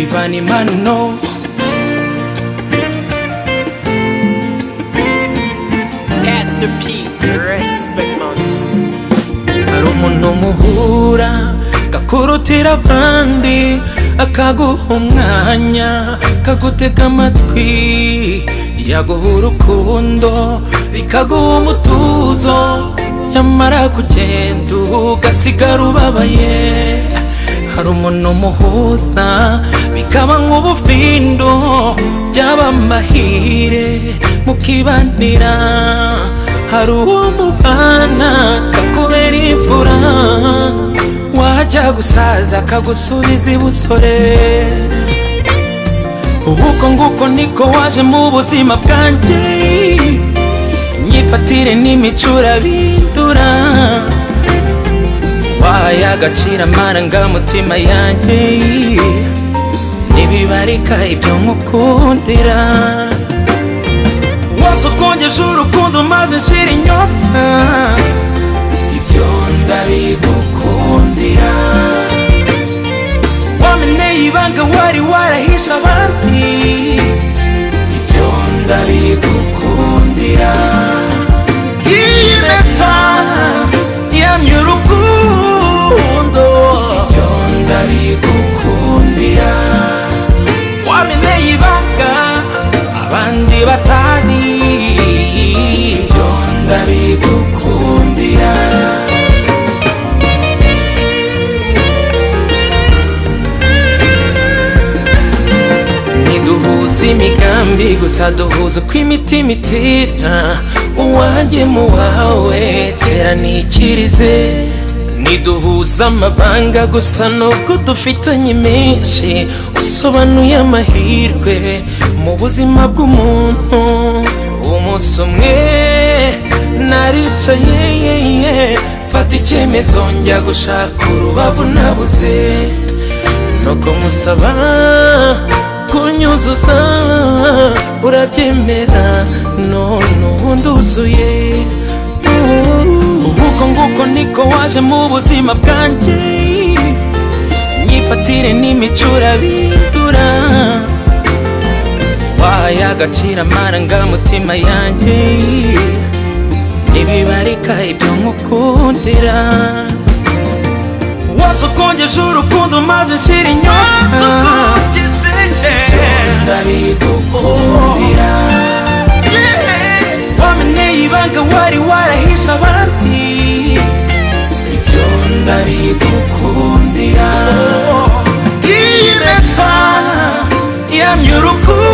Ivan Mano. Pastor P, respect man. Hari umuntu muhura kakurutira abandi, akaguha umwanya, akagutega amatwi, yaguha urukundo bikaguha umutuzo, yamara kugenda ugasigara ubabaye. Hari umuntu muhuza bikaba nk'ubufindo, byaba amahire mukibanira. Hari uwo mubana kakubera imfura, wajya gusaza akagusubiza ibusore. Uko nguko niko waje mu buzima bwanjye, imyifatire n'imico urabindura, wahaye agaciro amarangamutima yanjye, ntibibarika ibyo nkukundira. Wose ukongeje urukundo maze nshira inyota, ibyo ndabigukundira. Wameneye ibanga wari warahishe abandi, ibyo ndabigukundira. Iyi mpeta yamye urukundo, ibyo ndabigukundira. Wameneye ibanga abandi batazi, ibyo ndabigukundira. Ntiduhuza imigambi gusa duhuza uko imitima itera, uwanjye mu wawe teranikirize. Ntiduhuza amabanga gusa nubwo dufitanye menshi, usobanuye amahirwe mu buzima bw'umuntu. Umunsi umwe naricaye mfata icyemezo njya gushaka urubavu nabuze, nuko musaba kunyuzuza urabyemera, none ubu nduzuye. Uko nguko niko waje mu buzima bwanjye, imyifatire n'imico urabindura, wahaye agaciro amarangamutima yanjye, ntibibarika ibyo nkukundira. Wose ukongeje urukundo maze nshira inyota, ndabigukundira. Wameneye ibanga wari warahishe abandi, ibyo ndabigukundira. Iyi mpeta yamye urukundo.